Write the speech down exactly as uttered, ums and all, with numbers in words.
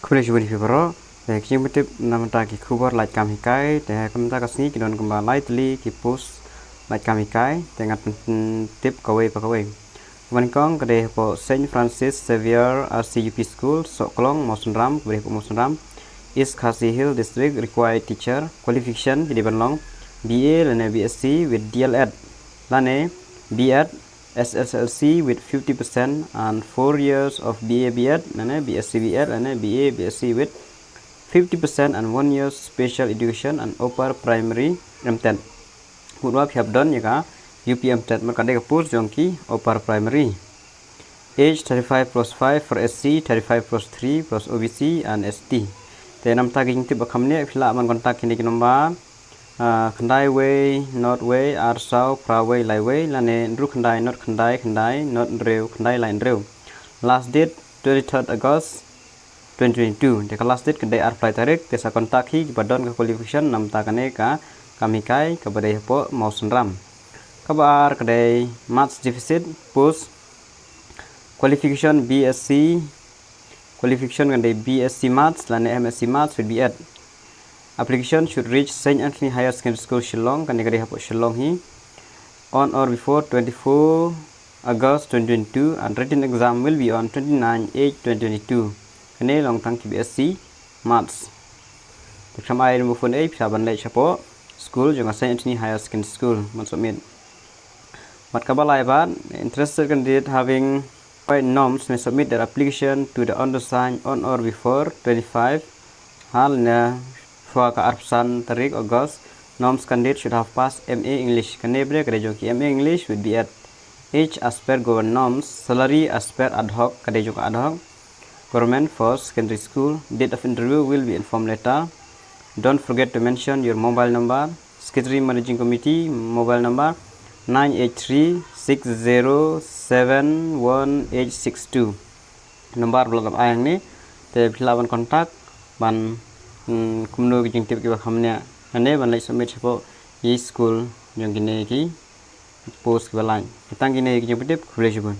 Khublei shibun ïa phi baroh. Te ki jingpyntip namar ki khubor lait kam hikai, te ha kane ka sngi ki don kumba lai tylli ki post lait kam hikai, te ngan pyntip kawei pa kawei. Kaba nyngkong ka dei hapoh Saint Francis Xavier R C U P School, Sohklong, Mawsynram, kaba dei hapoh Mawsynram, East Khasi Hills District, required teacher, qualification ki dei ban long B A lane B S C with D L Ed lane B Ed, S S L C with fifty percent and four years of B A B Ed lane B S C B Ed lane B A B S C with fifty percent and one year special education and upper primary M TET. Mut ba phi hap don ïa ka U P M TET, namar ka dei ka post jong ki upper primary. Age thirty-five plus five for S C, thirty-five plus three plus O B C and S T. Te namar ki jingtip ba kham ne, phi lah ban contact kine ki number. Ah, khyndai wei, nod wei, ar saw, phra wei, lai wei, lane hynriew khyndai, nod khyndai, khyndai, nod hynriew, khyndai lai hynriew. Last date twenty-third August twenty twenty-two. Te ka last date ka dei arphew lai tarik, te sa contact hi kiba don ka qualification namar kane ka kam hikai kaba dei hapoh Mawsynram. Kaba ar ka dei maths deficit post, qualification B S C, qualification ka dei B S C maths lane M S C maths with B Ed. Application should reach Saint Anthony Higher Secondary School, Shillong, kane ka dei hapoh Shillong hi, on or before twenty-four August twenty twenty-two, and written exam will be on twenty-nine eight twenty twenty-two. Kane long tang ki B S C maths. Te khlem ai number phone ei, phi lah ban leit shapoh school jong ka Saint Anthony Higher Secondary School ban submit. Bad kaba lai bad, interested candidate having qualified norms may submit their application to the undersigned on or before twenty-five, ha lane shuwa ka arphew san tarik August. Norms candidate should have passed M A English. Kane bad ka dei jong ki M A English with B Ed. Age as per government norms, salary as per ad hoc, ka dei jong ka ad hoc government for secondary school. Date of interview will be informed later. Don't forget to mention your mobile number. Secretary Managing Committee mobile number nine eight three six zero seven one eight six two. Number ba la dep ai hangne, te phi lah ban contact ban, mm, kumno ki jingtip kiba kham ne, hangne ban leit submit shapoh ki school jong kine ki post kiba lait. Tang kine ki jingpyntip, khublei shibun.